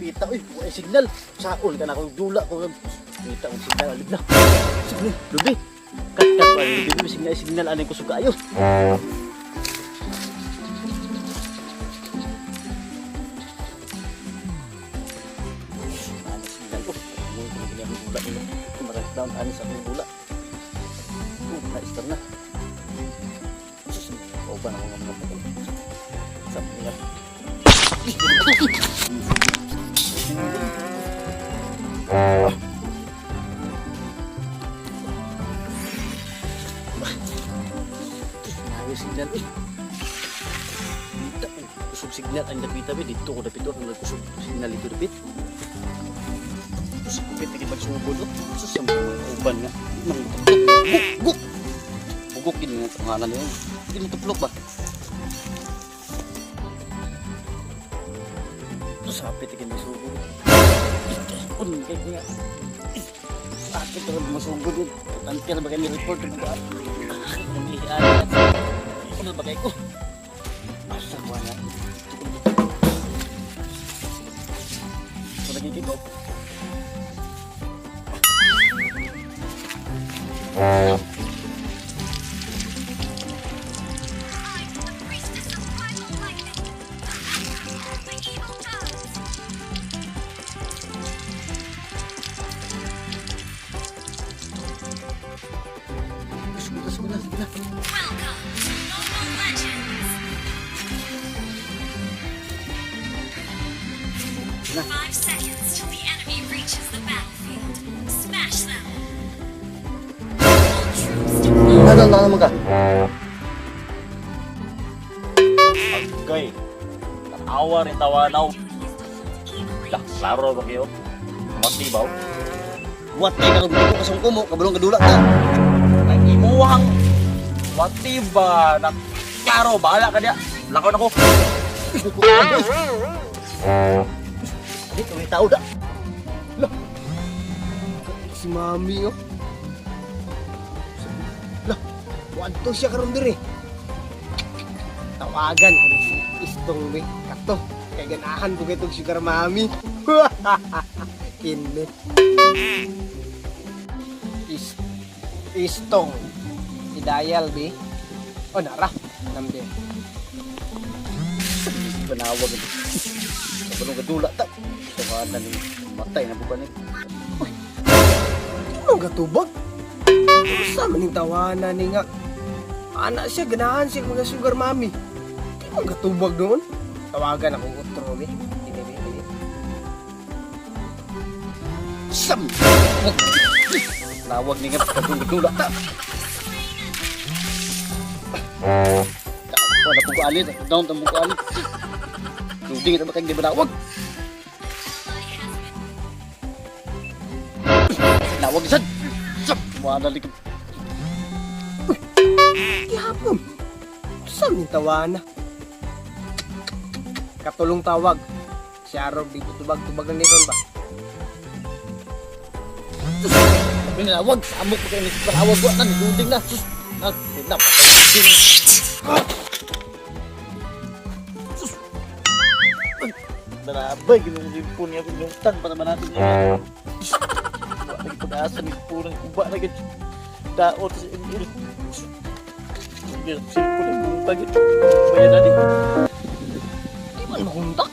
Kita uy, wa signal. Saon ka na akong dula ko. Kita ang signal alib na. Sige, lubi. Kat kat pa lubi lubi signal signal anay kusog kaayo. Ano signal oh. Mo ko na akong dula nila. Maras down ani sa akong dula. Oh, na-star na. Sus, kauban ako nga mga pagod. Sa mga. Ayos signal eh. Dito, kusog signal ang dapita be dito ko dapit ang kusog signal dito dapit. Sus, kupit lagi magsugod oh. Sus, ang mga uban nga. Di man matuplok. Guk, guk. Bugok gid nga pangalan niyo. Di mo tuplok ba? Sus, hapit lagi magsugod. Un kay nga. Bakit ako masugod yun? Tangkir ba kayo ni report ba? Ang ihian. Ano ba kayo ko? Asa ko na? Ito lagi kiko. I'm the priestess of primal lightning. The evil gods. Sugod na, sugod na, sige na. Welcome to Mobile Legends. Na. 5 seconds till the enemy reaches the battlefield. Smash them. All troops deployed. Ano, ano naman ka? Agay. Tanawa rin tawanaw. Duty is to hold evil in Lah, klaro ba kayo? Matibaw. What kay karon ko kasong kumo, kabulong kadula ka. Ang imuhang wati ba na klaro bahala ka diya. Lakaw na ko. Dito may tao da. Si Mami, oh. Lah, wadto siya karon diri. Tawagan ko ni si Istong be. Kato, kay ganahan ko kay tong sugar mami. Kini. Istong. I-dial be. O nara, nambe. Panawag ito. Kabulong kadula ta. Tawanan ni matay na bukan ni. Di man gatubag. Usa man ning tawanan ni nga. Ana siya, ganahan siya mga sugar mami. Di man gatubag doon. Tawagan akong utro be. Kini be, kini. Sam. Tawag ni nga kabulong kadula ta. Wala po ko alis. Down tam ko alis. Luding ito ba kang di banawag? Nawag sad. Sam. Wala li Gihapon. Usa man ning tawana. Katulong tawag. Si Arog dito tubag-tubag na ni ron ba? Minawag, samok pa kayo ni Panawag wa na, niluding na. Sus, na, na, patay. Sus. Ay, Barabay, ginulipon niya kung lungtan pa naman natin niya. Sus, wala lagi pag-asa ni Purang kuba na gid. Daot sa ML. Sus, Cellphone ang buong pagit. Bayan natin. Di man makontak.